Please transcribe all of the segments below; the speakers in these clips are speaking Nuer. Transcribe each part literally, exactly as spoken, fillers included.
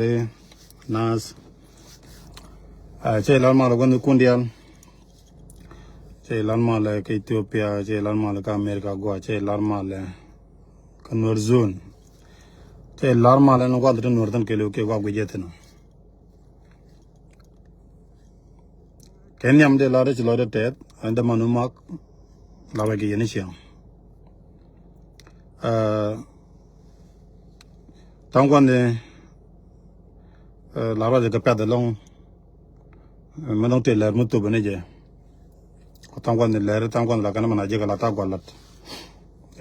Ri nas. Ah, cɛ lar mal gua̱n kun dial. Cɛ lar mal kä Ethiopia, cɛ lar mal kä America gua, cɛ lar mal kä Nuer zone. Cɛ lar mal ni gua̱n ti Nuer than kɛl kɛ gua gui jɛ thin. Kɛ nhiam dee lar dee ci lɔcdɛ tɛth, ɛn dee man wä mak, lar wɛ kɛ yɛn i̱ ciɛŋ. Ɛ, tha̱a̱ŋ gua̱n ni, ɛ, lar wɛ kɛ pɛth ɛlɔ̱ŋ, ɛ, mi dɔ̱ŋ tëë lɛr mi thop ni jɛ. Ku tha̱a̱ŋ gua̱n ni lɛr, tha̱a̱ŋ gua̱n ni la kɛn man a jek a la tha̱a̱ŋ gua̱n lat.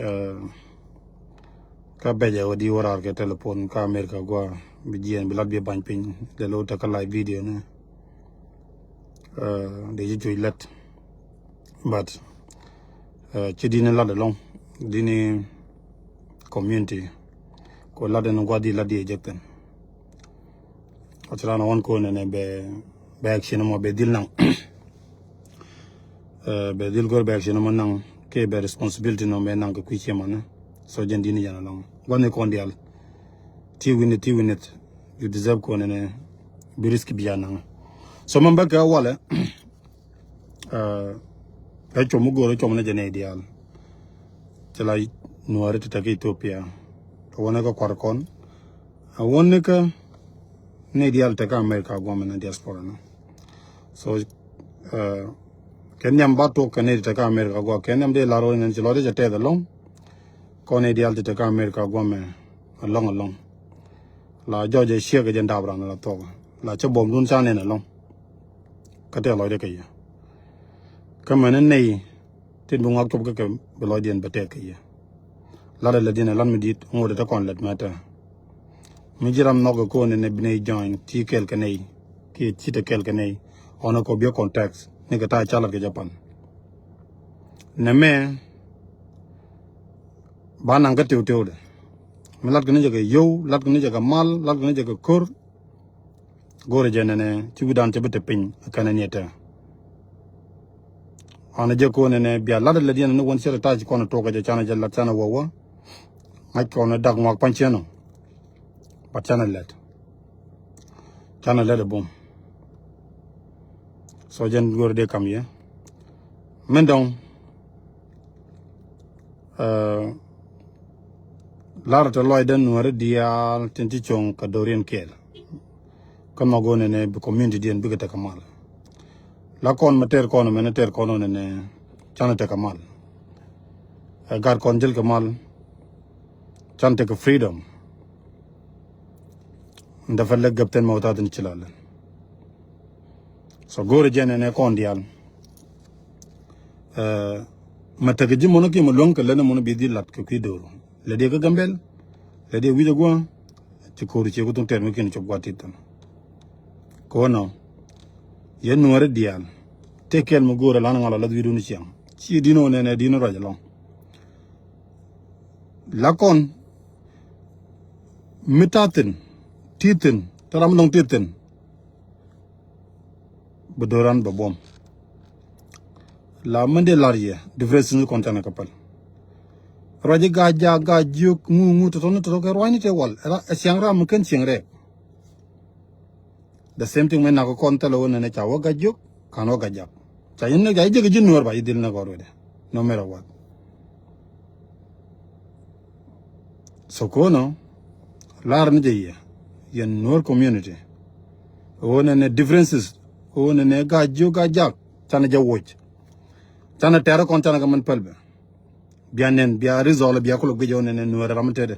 Ɛ, kä bɛcɛ wä di wä raar kɛ telephone kä America gua bi jiɛn bi lat bi ba̱ny piny dee lo̱ tekä live video ni. Ɛ, dee ci cuc lɛt. But, ɛ, ci dini lat ɛlɔ̱ŋ, dini community. Ku lat ɛn gua di lat di ɛ jek thin. Ɔ ci ran ɣɔn ko̱n ɛn bɛ, bɛ action mɔ bɛ dhil naŋ. Ɛ, bɛ dhil go̱r bɛ action mɔ naŋ kɛ bɛ responsibility nɔ bɛ naŋ kɛ kui̱ ciɛ manɛ. So jɛn dini jɛn ɛlɔ̱ŋ gua̱n ni kɔn dial. Ti wi̱n ti wi̱n you deserve ko̱n ɛn bi risk bi a naŋ. So man bɛ kɛ walɛ. Ɛ, ɛ cuɔm mi go̱o̱r ɛ cuɔm ni jɛ nɛy diaal. Ci la Nuääri ti te kä Ethiopia. Ɛ wä ni kä kua̱r kɔn. Ɛ wä ni kä nɛy diaal te kä America guam ni diaspora ni. So, ɛ, kɛ nhiam ba tok kɛ nɛy ti te kä America guam. Kɛ nhiam dee lar wä ni ci lɔcdɛ cɛ tɛth ɛlɔ̱ŋ. Kɔn nɛy diaal ti te kä America guam ɛlɔ̱ŋ ɛlɔ̱ŋ. La jɔc ɛ ciek ɛ jɛ dap ran la thuɔk. La cä buɔ̱mdun ca nɛn ɛlɔ̱ŋ. Kä tɛth lɔcdɛ kɛ yɛ. Kä mɛn ni nɛy tin bi ŋɔak cop kä kɛ bi lɔcdiɛn bɛ tɛth kɛ yɛ. Lat ɛ lätdiɛn ɛ lat mi di̱i̱t ŋot ɛ te kɔn lät mɛ tɛ. Mi ji̱ ram nhɔk kɛ ko̱n ɛn ɛ bi nɛy join ti kɛɛl kɛ nɛy. Kiɛ ti te kɛɛl kɛ nɛy. Ɣɔn ɛ kɔ biɛ contact ni kɛ ta̱a̱ ca lat kɛ jɛ pan. Nɛ mɛ ba naŋ kä tiw tiwdɛ. Mi lat kɛ ni jɛ kɛ yio̱w, lat kɛ ni jɛ kɛ mal, lat kɛ ni jɛ kɛ ko̱r. Go̱rɛ jɛ nɛnɛ ci wi̱dan cɛ bi te piny kɛnɛ ni tɛ. Ɣɔn jɛ ko̱n nɛnɛ bia lat lɛ diɛn ni wän cɛ ri ta̱a̱ ci kɔn tok kɛ jɛ canɛ jɛ lat canɛ wä wä. Ŋa̱c kɔn dak ŋuak pa̱ny ciɛn ɔ. But canɛ lɛt. Canɛ lɛt ɛ bum. So jɛn go̱rɛ dee kam yɛ. Min dɔ̱ŋ. Ɛ, lar tɛ lɔcdɛ Nuääri diaal tin ci cuɔ̱ŋ kɛ do̱riɛn kɛɛl. Kä nhɔk ɣöö nɛnɛ bi community diɛn bikɛ tekɛ mal. La kɔn mɛ tɛr kɔn mɛn tɛr kɔn ɣöö nɛnɛ canɛ tekɛ mal. Ɛ gat kɔn jil kɛ mal. Canɛ tekɛ freedom. Ndɛ fɛ lɛ gɛp thin mɛ wä thathin ci la lɛn. So go̱o̱rɛ jɛn ɛn ɛ kɔn diaal. Ɛ, mɛ tekɛ ji̱ mɔnɔ kiɛ mɛ luäŋ kɛ lɛn ɛ mɔnɔ bi dhil lat kɛ kui̱ do̱r. Lɛ diɛ kä Gambɛl. Lɛ diɛ wi̱c ɛ gua̱a̱. Ci ko̱o̱r ciɛ ku thuŋ tɛr mi kiɛn cop gua̱a̱ tit thin. Ko̱nɔ. Yɛn Nuääri diaal. Tëë kɛl mi go̱o̱rɛ lan ŋa̱l a lath wi̱i̱dun ciɛŋ. Ci di̱n ɔ nɛn ɛ di̱n ruac ɛlɔ̱ŋ. La kɔn mi ta̱thi̱n ti̱thi̱n te ram mi dɔ̱ŋ ti̱thi̱n. Bi do̱ran bɛ buɔ̱m. La mɛn dee lar yɛ difference ni kɔn canɛ kɛ päl. Ruac i̱ ga̱a̱c jaak ga̱a̱c jiök ŋu ŋu tɔ̱tɔ̱ ni tɔ̱tɔ̱ kɛ rua̱cni tëë wal ɛ cieŋ ram mi ken cieŋ rɛɛk. The same thing mɛ nak kɔn thilɛ wä nɛnɛ ca wä ga̱c jiök kan wä ga̱c jak. Ca yɛn ni ca yɛ jek ji̱ Nuäär ba yɛ dhil ni kɔn wetdɛ. No matter what. So ko̱nɔ lar ni jɛ yɛ yɛn Nuäär community. Wä nɛnɛ differences wä nɛnɛ ga̱c jiök ga̱c jak canɛ jɛ woc. Canɛ tɛr kɔn canɛ kɛ mɛn päl bɛ. Bia nɛn bia result bia kulɛ guic ɣän nɛn Nuäär ram mi tetdɛ.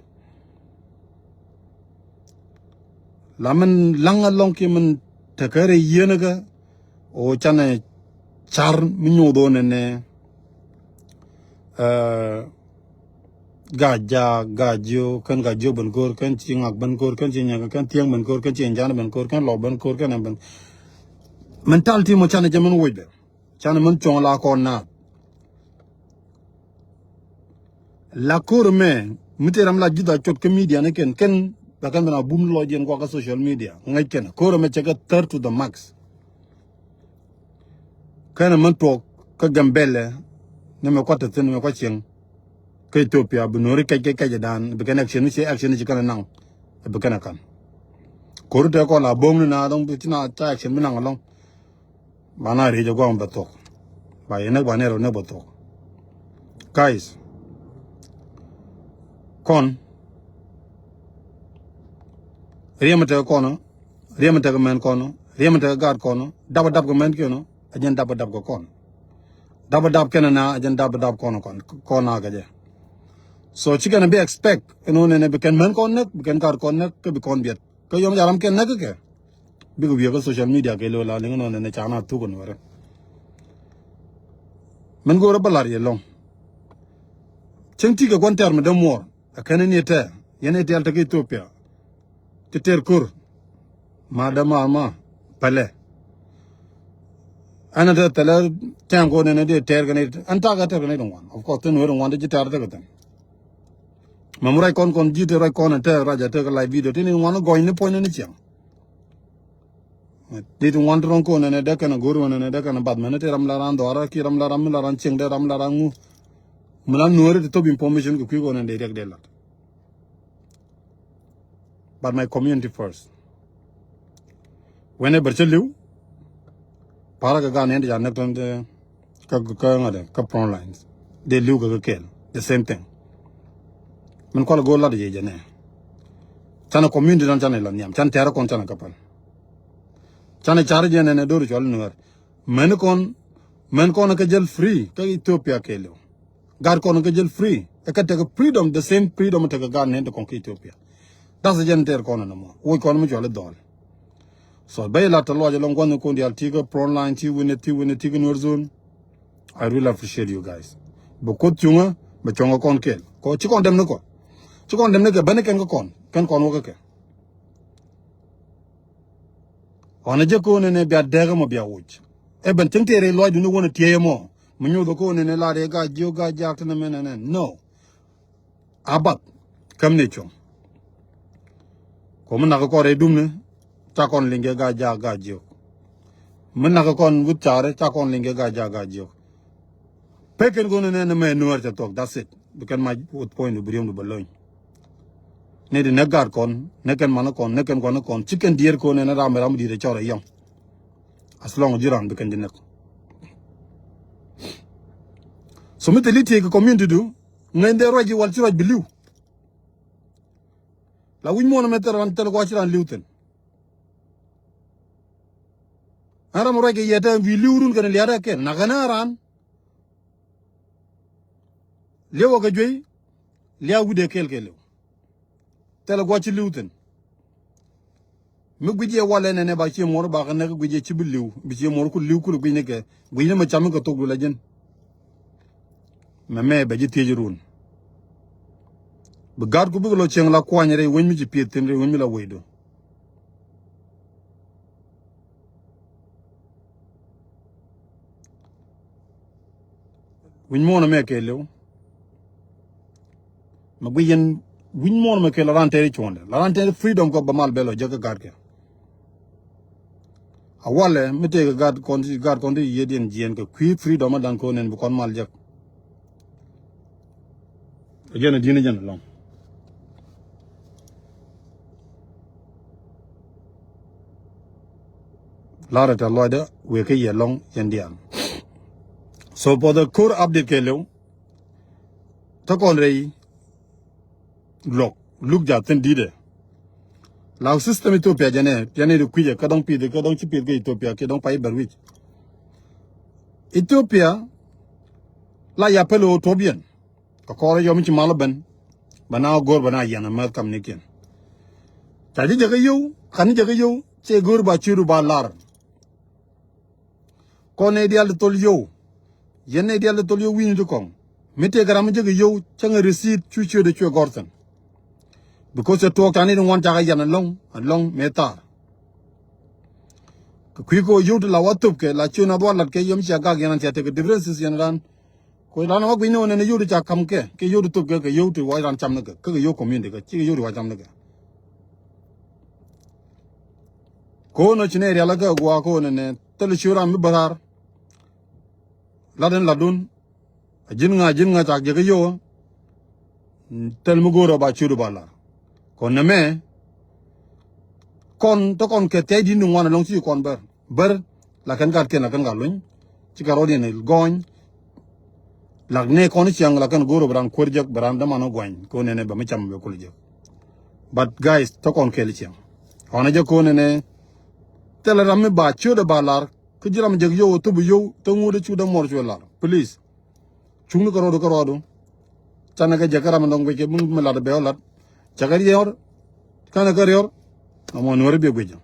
La min laŋ alɔŋ kiɛ min tekɛ rɛy yieenäkä ɣöö canɛ car mi nyoth ɣän nɛn. Ɛ, ga̱a̱c jaak ga̱a̱c jiök kɛn ga̱a̱c jiök ben ko̱r kɛn ci ŋak ben ko̱r kɛn ci nyɛk kɛn thiäŋ ben ko̱r kɛn ci nyan ben ko̱r kɛn lɔw ben ko̱r kɛn ɛn ben. Min tal ti mɔ canɛ jɛ min woc bɛ. Canɛ min cuɔ̱ŋ la kɔn naath. La ko̱r ɛmɛ mi tëë ram la ji̱th a cot kä media ni kɛn kɛn bɛ kɛn ben a bum lɔc yɛn guakä social media ŋäc kɛn ko̱r ɛmɛ cɛ kɛ thär to the max. Kɛn ɛmɛ tuɔɔk kä Gambɛlɛ ni mɛ kuat te thi̱n ni mɛ kuat cieŋ. Kä Ethiopia bi Nuääri kɛc kɛ kɛc dan bi kɛn action mi ci action ci kɛn naŋ bi kɛn kan. Ko̱r tɛ kɔn la bo̱o̱ŋ ni na dɔ̱ŋ bi ci na ca action bi naŋ alɔŋ. Ba na riec a guam bɛ thuɔk. Ba yɛ näk ba nɛr bɛ näk bɛ thuɔk. Guys, kɔn riɛm tɛ kɔn, riɛm tɛ kɛ mɛn kɔn, riɛm tɛ kɛ gaat kɔn, dap dap kɛ mɛn kiɛn, a jɛn dap dap kɛ kɔn. Dap dap kɛn na a jɛn dap dap kɔn kɔn kɔn na kɛ jɛ. So ci kɛn bi expect ɛn ɣän ɛn bi kɛn mɛn kɔn näk, bi kɛn gaat kɔn näk, kɛ bi kɔn biɛt. Kä yɔm jaram kɛn näk kɛ bikɛ wiee kä social media kɛ lo̱ la liŋ nɔn nɛ ca na thuk nuɔrɛ. Mɛn go̱o̱rä bä lar yɛ lɔŋ. Cieŋ ti kɛ gua̱n tɛr mi dee muɔɔr ɛ kɛn ni tɛ yɛn itial te kä Ethiopia. Ti tɛr ko̱r ma dee ma ma pɛlɛ. Ɛn tɛ thɛlɛ tɛŋ ko̱n ɛn dee tɛr kɛ ni ɛn takɛ tɛr kɛ ni ŋuan. Of course thin weri ŋuan ti ci tɛr tekɛ thin. Mam ruac kɔn kɔn ji̱ te ruac kɔn te ruac a te kɛ live video ti ni ŋuan gɔny ni puɔ̱ny ni ciɛŋ. Ni ti ŋuan ti rɔ̱ŋ kɔn nɛnɛ dee kɛn a go̱r wä nɛnɛ dee kɛn a bath mɛn ti ram la ran dhɔra ki ram la ram mi la ran ciɛŋ dee ram la ran ŋu. Mi la nuɔri ti thop information kɛ kui̱ kɔn nɛn dee riɛk dee lat. But my community first. Whenever cä li̱w, parä kɛ gan ni ti ca näk tɔn ti kä kä ŋa̱t kä front lines. Dee li̱w kɛ kɛ kɛɛl the same thing. Min kual go̱o̱r lat yɛ jɛ nɛ. Canɛ community dan canɛ la nhiam can tɛrä kɔn canɛ kä pal. Canɛ car jɛ nɛ nɛ do̱r cual nuɛr. Mɛn kɔn mɛn kɔn kä jäl free kä Ethiopia kɛɛliw. Gat kɔn kä jäl free ɛ kä tekɛ freedom the same freedom tekɛ gat nɛ ti kɔn kä Ethiopia. That's the jɛn tɛr kɔn nɛ mɔ woc kɔn mi cual dhɔl. So bä ila tɛ lɔc alɔŋ gua̱n kɔn dial ti kä front line ti win ti win ti kä nuɛr zone. I really appreciate you guys. Bɛ kuoth cuŋä bɛ cuɔŋä kɔn kɛɛl kɔ ci kɔn dɛm ni kɔ ci kɔn dɛm ni kɛ bäni kɛn kä kɔn kɛn kɔn wä kä kɛ. Ɣɔn a jɛ ko̱n ɛn ɛ bia dɛk ɛmɔ bia wuc. Ɛ ben cieŋ tëë rɛy lɔcdu ni wän a tiey ɛmɔ mi nyuuth ɛ ko̱n ɛn ɛ lar ɛ gac jiök gac jak tɛn ɛmɛn ɛn ɛn no. A bath käm ni cuɔ̱ŋ. Kɔ mi nak kɔn rɛy dumni ca kɔn liŋ kɛ gac jak gac jiök. Mi nak kɔn wut carɛ ca kɔn liŋ kɛ gac jak gac jiök. Pek kɛn kɔn ɛn ɛn ɛmɛ nuäär cɛ thuɔk that's it. Bi kɛn mac wuth puɔ̱nydu bi riɛmdu bɛ lo̱ny. Ni di näk gaat kɔn näk kɛn man kɔn näk kɛn guan kɔn ci kɛn diɛɛr kɔn ɛn ram ram diɛɛr cɔr a yɔŋ. As long ji̱ ran bi kɛn ji̱ näk. So mi thil i̱ tiek kɛ community du ŋäcndɛ ruac ji̱ wal ci ruac bi li̱w. La wi̱c muɔ̱ɔ̱n ɛmɛ thil ran thil kua ci ran li̱w thi̱n. Ɛn ram ruac kɛ yɛ tɛm wi̱i̱ li̱w run kɛn lia̱a̱dɛ kɛn nak kɛn ɛ ran. Liɛw ɛ kɛ juey lia̱a̱ wi̱cdɛ kɛɛl kɛɛliw. Thilɛ gua̱c ci li̱w thi̱n. Mi guic yɛ walɛ nɛnɛ ba ciɛ muɔr bakɛ nɛk guic yɛ ci bi li̱w bi ciɛ muɔr ku li̱w kul guic ni kɛ guic ni mɛ cam mi kɛ thok du la ji̱n. Mɛ mɛ bɛ ji̱ thiec run. Bi gat ku bikɛ lɔ cieŋ la kuany rɛy weny mi ci pieth thi̱n rɛy weny mi la wecdu. Wi̱ny muɔ̱ɔ̱n ɛmɛ kɛɛliw. Mɛ guic yɛn wi̱ny muɔ̱ɔ̱n ɛmɛ kɛɛl la ran tɛɛri cuɔ̱ndɛ la ran tɛɛri freedom kɔ bɛ mal bɛl ɔ jɛ kä gat kɛ. A walɛ mi tëëkɛ gat kɔn ti gat kɔn ti yiëëdiɛn jiɛɛn kɛ kui̱ freedom a dan ko̱n ɛn bi kɔn mal jɛk. Jɛn a di̱n jɛn a lɔŋ. Larɛ tɛ lɔcdä wëë kä yɛ lɔŋ yɛn diaal. So for the core update kɛ lëw. Tä kɔn rɛy luɔk luk ja̱ thi̱n di̱tɛ. La system Ethiopia jɛnɛ piɛn ni ri kui̱cɛ kä dɔ̱ŋ pi̱th kä dɔ̱ŋ ci pi̱th kä Ethiopia kiɛ dɔ̱ŋ pay bɛr wi̱c. Ethiopia la ya pɛl ɣöö tuɔp yɛn. Kɛ kɔrɛ yɔm ci mal ben bɛ na go̱r bɛ na yɛn amäth kam ni kiɛn. Ca ji̱ jäkä yio̱w kan ni jäkä yio̱w cɛ go̱r ba ciöt ba lar. Kɔn nɛy diaal ti thol yio̱w yɛn nɛy diaal ti thol yio̱w wi̱i̱ni ti kɔŋ mi tëëkɛ ram mi jäkä yio̱w cäŋɛ receipt cu ciöt cuɛ gɔr thi̱n. Because cɛ tuɔɔk ca ni ti ŋuan cakɛ yɛn alɔŋ alɔŋ mëë thaar. Kɛ kui̱ kɛ ɣöö yio̱w ti la wa thöpkɛ la ciöt na dhuaar latkɛ yɔm cia gak yɛn an cia tekɛ differences yɛn ran. Ku ran wa guic ni ɣän ɛn yio̱w ti ca ka̱m kɛ kɛ yio̱w ti thop kɛ kɛ yio̱w ti wa ran cam ni kɛ kɛ kɛ yio̱w community kɛ ci kɛ yio̱w ti wa cam ni kɛ. Ko̱n ɔ ci nɛ rial kɛ gua̱a̱ ko̱n ɛn ɛ thil ci ram mi bäraar. Lat ɛn latdun a ji̱n ŋa ji̱n ŋa cak jɛ kɛ yio̱w. Thil mi go̱o̱r ɔ ba ciöt ɔ ba lar. Kɔn nɛ mɛ Kɔn te kɔn kɛ thia̱cdiɛn ti ŋuan ɛlɔ̱ŋ ci kɔn bär bär. La kɛn gat kiɛn la kɛn gat luny. Cikɛ rɔɔdiɛn gɔny. Lak nɛ kɔn ciaŋ la kɛn go̱o̱r bi raan kuäär jek bi raan däman guany kɛ ɣöö nɛnɛ bɛ mi cam bɛ kul jek. But guys, te kɔn kɛɛl ciaŋ. Ɣɔn a jɛ kɛ ɣöö nɛnɛ thilɛ ram mi ba ciötdɛ ba lar. Kä ji̱ ram jek yio̱w thop yio̱w te ŋut cu dämuɔr cuɛ lar. Please. Cuŋni kärɔɔdu kärɔɔdu. Canɛ kɛ jɛ kä ram in dɔ̱ŋ guic kɛ mi lat bɛ ɔ lat. Cɛ kɛ riɛr. Canɛ kɛ riɛr. Nɔmɔ nuɔri bi guic jɛ.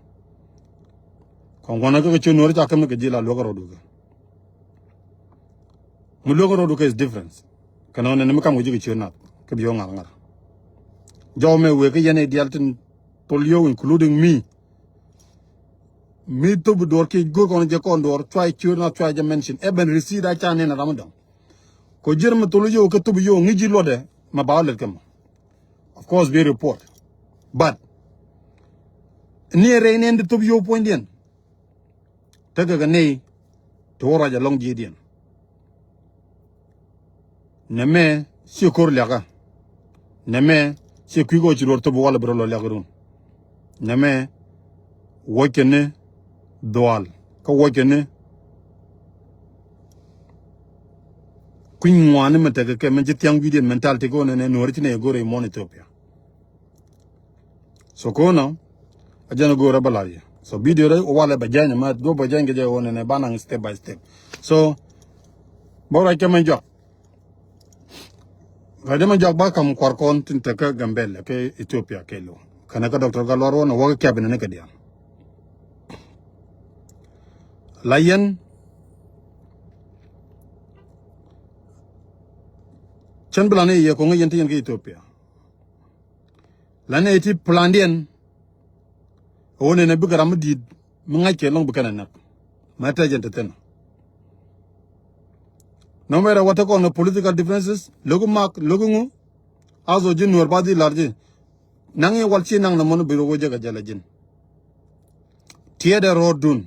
Kɔn kɔn kɛ kɛ ciö nuɔri ca käm kɛ ji̱ la luäk kärɔɔdu kɛ. Mi luäk kärɔɔdu kɛ is difference. Kɛn ɔ nɛn mi kam kɛ ji̱ kɛ ciö nath kɛ bi ɔ ŋa̱r ŋa̱r. Jɔw mɛ wëë kä yɛn i̱ diaal tin thol yio̱w including me. Mi thop duɔr kiɛ go̱o̱r kɔn jɛ kɔn duɔr cuay ciöt na cuay jɛ mention. Ɛ ben receipt a ca nɛn ram dɔ̱ŋ. Kɔ ji̱r mi thol yio̱w kä thop yio̱w ŋi̱ ji̱ luɔtdɛ ma ba lɛt kɛ mɔ. Of course bi report. But ni rɛy nɛn di thop yio̱w puɔ̱nydiɛn. Tekɛ kɛ nɛy ti wä ruac alɔŋ ji̱diɛn. Nɛmɛ ci ko̱r liakä. Nɛmɛ ci kui̱ kɛ wä ci luɔr thop walɛ bi rɔ lɔ liak run. Nɛmɛ wuɔckɛ ni dhual kä wuɔckɛ ni kui̱ny ŋuani mɛ tekɛ kɛ mɛn ci thiaŋ wi̱diɛn mɛn tal ti kɛ wä nɛnɛ nuɔri ci nɛ yɛ go̱r rɛy muɔ̱n Ethiopia. So ko̱nɔ a jɛn a go̱o̱rä bä la̱r yɛ. So video rɛ walɛ bɛ jɛny ma duɔp bɛ jɛny kɛ jɛ wä nɛnɛ ba naŋ step by step. So bä ruac kɛ mɛ jɔak. Ruac dɛ mɛ jɔak ba kam kuar kɔn tin tekä Gambɛl kɛ Ethiopia kɛ lo kɛnɛ kä Doctor Gatluak Ruɔn a wä kɛ kɛp nɛnɛ kɛ diaal. La yɛn cɛn bi la ni yɛ koŋ yɛn ti yɛn kɛ Ethiopia. La nɛy ti plandiɛn ɛ wä nɛnɛ bikɛ ram mi di̱i̱t mi ŋa̱ckɛ lɔ̱ŋ bi kɛn ɛ näk. Mɛ tɛcɛn te thi̱n. No matter what kɔn political differences lo̱k mak lo̱k ŋu. Aso ji̱ nuɔr ba dhi̱i̱ la̱r ji̱ naŋ i̱ wal ci naŋ nɔmɔ ni bi rok wä jek a jɛl a ji̱n. Tiɛɛdɛ ro̱o̱dun.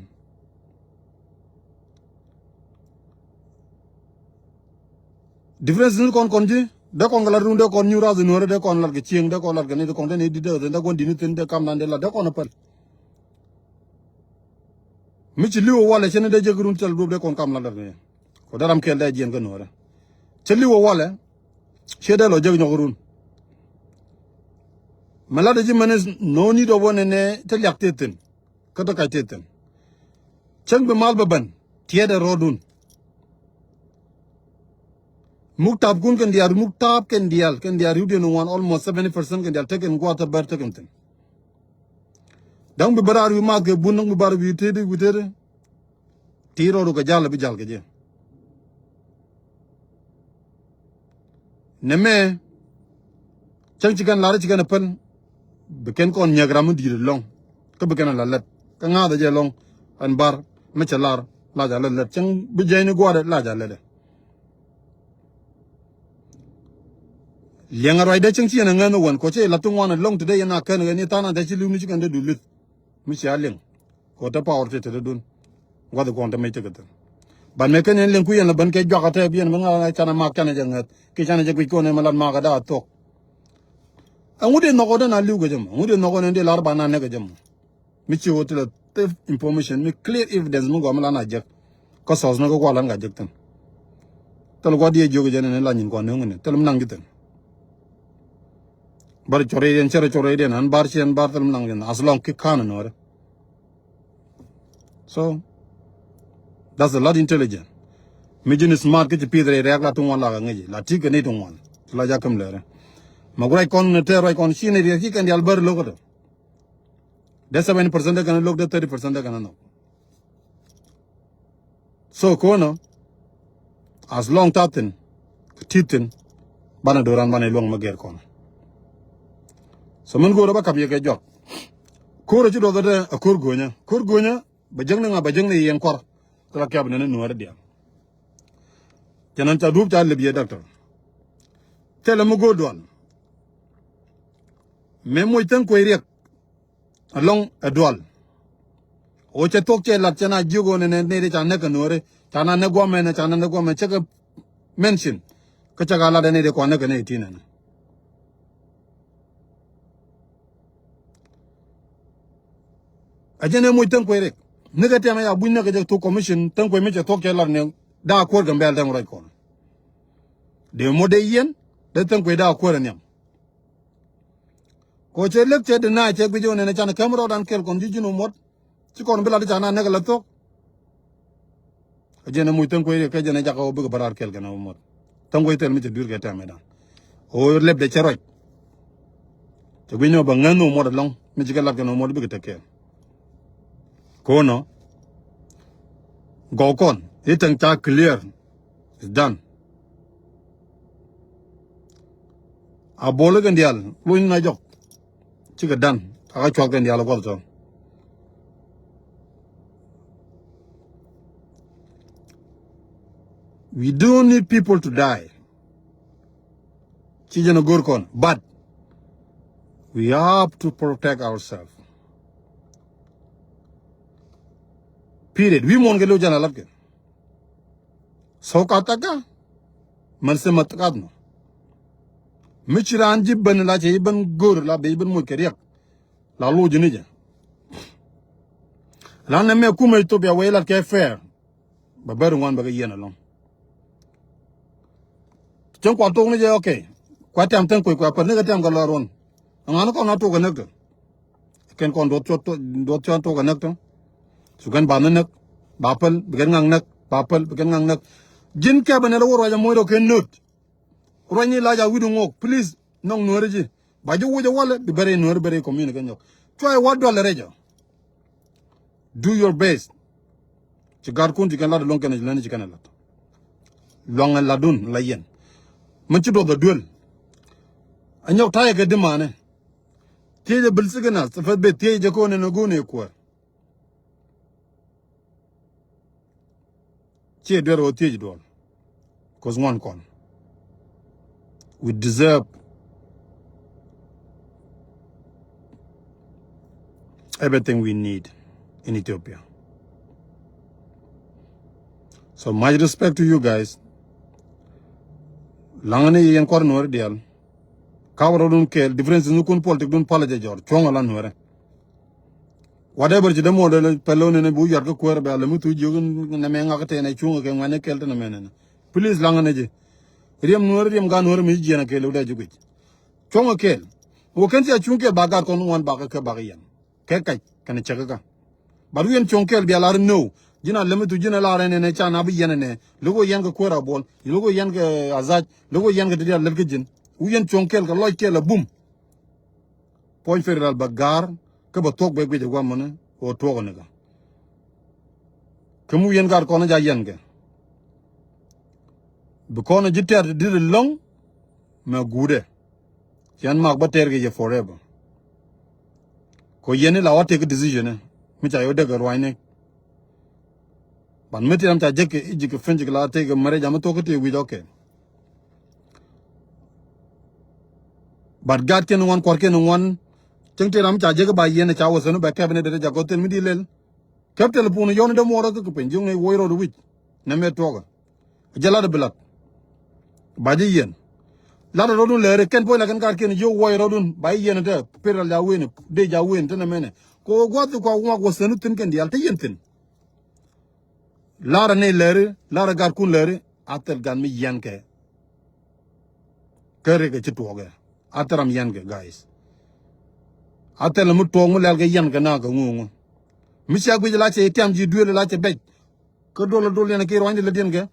Difference ni kɔn kɔn ji̱ dee kɔn kɛ lat run dee kɔn nyuur ath nuɔrɛ dee kɔn lat kɛ cieŋ dee kɔn lat kɛ ni dee kɔn dee ni di dee dee kɔn di ni thin dee kam nan dee lat dee kɔn a päl. Mi ci li̱w a walɛ cɛ ni dee jek run cɛ lat duɔp dee kɔn kam lat lat ni. Kɔ dee ram kɛl dee jiɛn kɛ nuɔrɛ cɛ li̱w a walɛ. Ciɛ dee lɔ jek nyɔk run. Mɛ lat ji̱ mɛn is no need of one nɛ te liak te thin. Kä te kac te thin. Cäŋ bi mal bɛ ben tiɛɛdɛ ro̱o̱dun. Muk taap kun kɛn diaal muk taap kɛn diaal kɛn diaal riwdiɛn ŋuan almost seventy percent kɛn diaal tekɛn gua̱a̱th te bär tekɛn thin. Da̱ŋ bi bär a riw math kɛ bun da̱ŋ bi bär a wi̱i̱ teti wi̱i̱ teti. Ti rɔɔdu kɛ jal bi jal kɛ jɛ. Nɛmɛ cäŋ ci kɛn lar ci kɛn a päl. Bi kɛn kɔn nyɛk ram mi di̱i̱t ɛlɔ̱ŋ kä bi kɛn a la lät kä ŋa̱th a jɛ ɛlɔ̱ŋ. Ɛn bar mi cɛ lar la ca lät lät cäŋ bi jɛyni gua̱a̱dɛ la ca lät ɛ. Liɛŋ a ruacdä cäŋ ci yɛn a ŋäth ni wän kɔ cɛ la thi ŋuan ɛlɔ̱ŋ ti dee yɛn a kän ɣɛn i̱ tha̱a̱n a dee ci li̱w ni ci kɛn dee du lith. Mi cia liŋ kɛ ɣöö te power ti tetdädun. Gua̱th kɔn te mec tekɛ thi̱n. Ban mëë ken yɛn liŋ kui̱ yɛn lɛ ben kɛ juak a tɛɛp yɛn mi ŋa̱ canɛ mak canɛ jɛ ŋäth kiɛ canɛ jɛ guic kɔn yɛn mi lat mak a da̱a̱ thuɔ̱k. Ɛŋu dee nhɔk ɣöö dee na li̱w kɛ jɛ mɔ ɛŋu dee nhɔk ɣöö dee lar ba na nɛk kɛ jɛ mɔ. Mi ci ɣöö ti lɛ theft information mi clear evidence mi gɔaa mi la na jek. Kä source ni kä kualan ka jek thi̱n. Thil gua̱th diɛ jiök jɛ ni la nyin kɔn ni ŋuni thil mi naŋ ji̱ thi̱n. Bar cɔr idiɛn cɛr cɔr idiɛn an bar ci an bar thil mi naŋ ji̱ thi̱n as long ki ka̱n nuɔri. So that's a lot intelligent. Mi ji̱n smart kä ci pith rɛy rɛ̈k la ti ŋuan la ka ŋäci la ti kɛ ni ti ŋuan. Ti la jakäm lɛri. Ma guac kɔn ni tɛɛr ruac kɔn ci ni riɛk ci kɛn dial bär lo̱k kä tɔ. Dee seventy percent dee kɛn lo̱k dee thirty percent dee kɛn nhɔk. So ko̱nä as long ta̱thi̱n kɛ ti̱thi̱n banɛ do̱ran banɛ luäŋ mi gɛr kɔn. So min go̱o̱rä ba kap yɛ kɛ jɔak. Ko̱r a ci duɔth ɛ ko̱r go̱nyä ko̱r go̱nyä bɛ jäkni ŋa bɛ jäkni yɛn kuar. Thilɛ kiap nɛn nuɔ̱ɔ̱rä diaal. Cɛ nɔn ca duɔ̱p ca lip yɛ doctor. Thilɛ mi go̱o̱r dual. Mëë moc thi̱n kuec riɛk. Ɛlɔ̱ŋ ɛ dual. Ɣöö cɛ thuɔ̱k cɛ lat cɛ na jiök ɣöö nɛnɛ nɛy ti ca näk kɛ nuɔ̱ɔ̱ri ca na näk guamɛn ca na näk guamɛn cä kɛ mention. Kä cä ka lat ɛ nɛy ti kɔn näk kɛ nɛy ti nɛnɛ. A jɛn ɛ moc Thäŋ Kuec Riɛk. Nikɛ tɛmɛ ya buny nikɛ jɛ thuk commission Thäŋ Kuec mi cɛ thuɔ̱k cɛ lar ni daa kuäär Gambɛl Dɛŋ Ruac kɔn. Dee mot dee yien dee Thäŋ Kuec daa kuäär ɛ nhiam. Kɔ cɛ lek cɛ deny cɛ guic ɣän ɛn ɛ can käm rɔɔdan kɛl kɔn ji̱ ji̱n ɔ muɔt. Ci kɔn bi lat i̱ ca na näk ala thok. Ɛ jɛn ɛ muc Thäŋ Kuec Riɛk kɛ jɛn ɛ jakä ɣöö bikɛ bä raar kɛl kɛn ɛ muɔt. Thäŋ Kuec Thil mi cɛ dui̱r kɛ tɛm ɛ dan. Ɣöö lɛp dee cɛ ruac. Cɛ guic ni ɣöö bɛ ŋäth ni ɣöö muɔt ɛlɔ̱ŋ mi ci kɛ lat kɛn ɛ muɔt bikɛ te kɛɛl. Ko̱nɔ gɔw kɔn i̱ Thäŋ ca clear. It's done. A bol kɛn diaal luny na jɔk. Cikɛ dan. Aka cuath kɛn diaal a guath tɔ. We don't need people to die. Ci jɛn a go̱r kɔn. But we have to protect ourselves. Period. Wi̱i̱ muɔ̱ɔ̱n kɛ lo̱c jɛn a lat kɛ. Thok ka thak ka män thimä thak nɔ. Mi ci raan ji̱ ben la cɛ ji̱ ben go̱o̱r la ben ji̱ ben moc kɛ riɛk. La lo̱c ni jɛ. La nɛ mɛ kumɛ Ethiopia wee lat kɛ fair. Bɛ bär ŋuan bɛ kɛ yɛn ɛlɔ̱ŋ. Cäŋ kua tok ni jɛ, okay. Kua tɛm Thäŋ Kuec kua päl ni kɛ tɛm kɛ lɔr ruɔn. Ŋa̱n kɔn a tok kɛ näk tɔ. Kɛn kɔn duɔth cuɔt, duɔth cuɔt tok kɛ näk tɔ. Cu kɛn bath ni näk ba päl, bi kɛn ŋaŋ näk ba päl, bi kɛn ŋaŋ näk. Ji̱n kɛpɛ nɛ lɛ wä ruac a moc rɔ kɛn nöt. Ruac ni lac a wi̱du ŋok, please. Nɔŋ nuääri ji̱ ba ji̱ wuc a walɛ bi bɛrɛ nuääri bɛrɛ community kɛ nyɔk. Cuay wa dual rɛc ɔ. Do your best. Ci gatkun ci kɛn lat luɔ̱ŋ kɛn ci län ci kɛn lat. Luaŋ ɛ latdun la yɛn. Mɛn ci duɔth a duel. A nyɔk ta̱yɛ kɛ dimaanɛ. Thiecɛ bil sikɛ nath fɛth ben thiecɛ jɛ ko̱n ɛn a go̱o̱n ɛ kuäär. Ciɛ duer ɣöö thiec duɔl. Cause ŋuan kɔn. We deserve everything we need in Ethiopia. So much respect to you guys. Laŋä ni yɛn kuar nuɔri dial. Ka wä rɔ dun kɛɛl difference ni kun politik dun palä jɛ jɔr cuɔ̱ŋ ala nuɔrɛ. Whatever ci dee muɔɔr dee pɛl lo̱n nɛnɛ bi wä yuat kä kuäär bɛ a lɛ mi thuc jiök nɛmɛ ŋak tɛn ɛ cuŋ kɛ ŋuɛn ɛ kɛl ti nɛmɛ nɛnɛ. Please laŋä nɛ ji̱. Riɛm nuɔ̱ɔ̱ri riɛm gan nuɔ̱ɔ̱ri mi ci jiɛn a kɛl wä dee ji̱ guic. Cuɔ̱ŋ ɛ kɛl. Wä kɛn ci a cuŋ kɛl ba gat kɔn ŋuan bakä kɛ bakä yɛn. Kɛ kac kɛn cäk kä. But wi̱i̱ yɛn cuɔ̱ŋ kɛl bia lar no. Ji̱n a lɛ mi thuc ji̱n a lar ɛn ɛn ɛ can a bi yɛn ɛnɛ. Lo̱k wä yɛn kɛ kuäär a buɔl. Lo̱k wä yɛn kɛ a dhac. Lo̱k wä yɛn kɛ ti diaal lät kä ji̱n. Wi̱i̱ yɛn cuɔ̱ŋ kɛl kɛ lɔc kɛl a bum. Puɔ̱ny federal bɛ ga̱r kä bɛ thuɔ̱k bɛ guic ɛ gua̱mɛni ɣöö tuɔɔk ɛ nikä. Kä mi wi̱i̱ yɛn gat kɔn ɛ ja yɛn kɛ. Bi kɔn ɛ ji̱ tɛ̈r ti di̱t ɛlɔ̱ŋ mɛ guutdɛ. Yɛn mak bä tɛr kɛ yɛ forever. Kɔ yɛn ni la wä tëk decision ɛ mi ca yɛ wä dek kɛ ruanyni. Ban mi ti ram ca jek kɛ i̱ ji̱ kɛ piny ji̱ kɛ la wä tëk kɛ mɛrɛ jam mi thuɔ̱k kä tëë wi̱c ɔkɛ. But gat kɛn ŋuan kuɔr kɛn ŋuan. Cäŋ ti ram ca jek ba yɛn ca wä thänu bɛ kɛp ni dee ca gɔth thil mi di lel. Kɛp telephone yɔn dee muɔrä kä kɛ piny ji̱ ŋäc woc rɔɔd wi̱c. Nɛ mɛ tuɔkä. Jɛ lat bi lat. Ba ji̱ yɛn. Lat rɔɔdun lɛɛri kɛn puɔ̱ny la kɛn gat kɛn ji̱ woc rɔɔdun ba ji̱ yɛn te piral ja wen dee ja wen te nɛ mɛnɛ. Kɛ wä gua̱th kua ŋuak wä thänu thi̱n kɛn diaal te yɛn thi̱n. Larä ni lɛri larä gatkun lɛri a thil gat mi yɛn kɛ. Kä rikɛ ci tuɔɔkɛ a thil ram yɛn kɛ guys. A thil mi tuɔɔk mi lɛl kɛ yɛn kɛ na kɛ ŋuŋ. Mi cia guic la cɛ tiam ji̱ duël la cɛ bɛc. Kä dol dol yɛn ki ruanydi lät yɛn kɛ.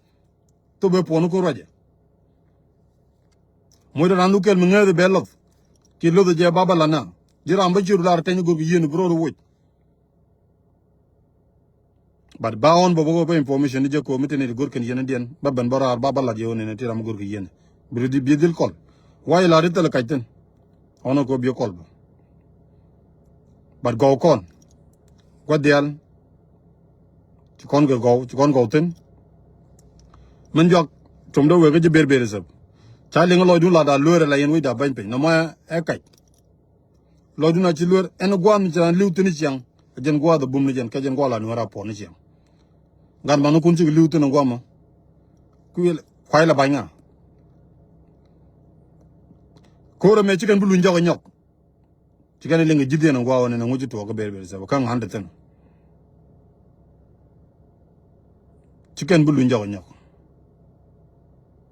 Thop bɛ puɔn kä ruacɛ. Muc rɔ ran luk kɛl mi ŋääth bɛ loth. Ci loth jɛ baba la na ji̱ ram bä ciöt lar tɛny go̱r kɛ yieen bi rɔɔd woc. But ba ɣɔn bä bä bä information ni jɛ ko mi tini ti go̱r kɛn yɛn diɛn ba ben bä raar ba bä lat yɛ ɣöö nɛn ti ram go̱r kɛ yɛn. Bi di bi dhil kɔl. Wa yi lar di thil kac thin. Ɣɔn ko bi kɔl bä. But gɔw kɔn. Gua̱th diaal. Ci kɔn kɛ gɔw ci kɔn gɔw thin. Min juak com dee wek kä ji̱ ber ber isep. Ca liŋ lɔcdun lat a lueer ala yɛn wec da bany piny nɔmɔ ɛ kac. Lɔcdun a ci luer ɛn gua̱a̱th mi ci raan li̱w thi̱n ciaŋ. Ɛ jɛn gua̱a̱th a bum ni jɛn kɛ jɛn gua̱a̱th la nuɛɛr a puɔ̱n ni ciaŋ. Gat man kun cik li̱w thi̱n gua̱a̱th mɔ. Kui̱ kuay la ba̱ny ŋa. Ko̱r ɛmɛ ci kɛn bi luny jɔk ɛ nyɔk. Ci kɛn liŋ ji̱ dhiɛn gua̱a̱th ɔ nɛn ŋuci tuɔɔk kä ber ber sɛp kä ŋa̱n te thi̱n. ti kɛn bi luny jɔk nyɔk.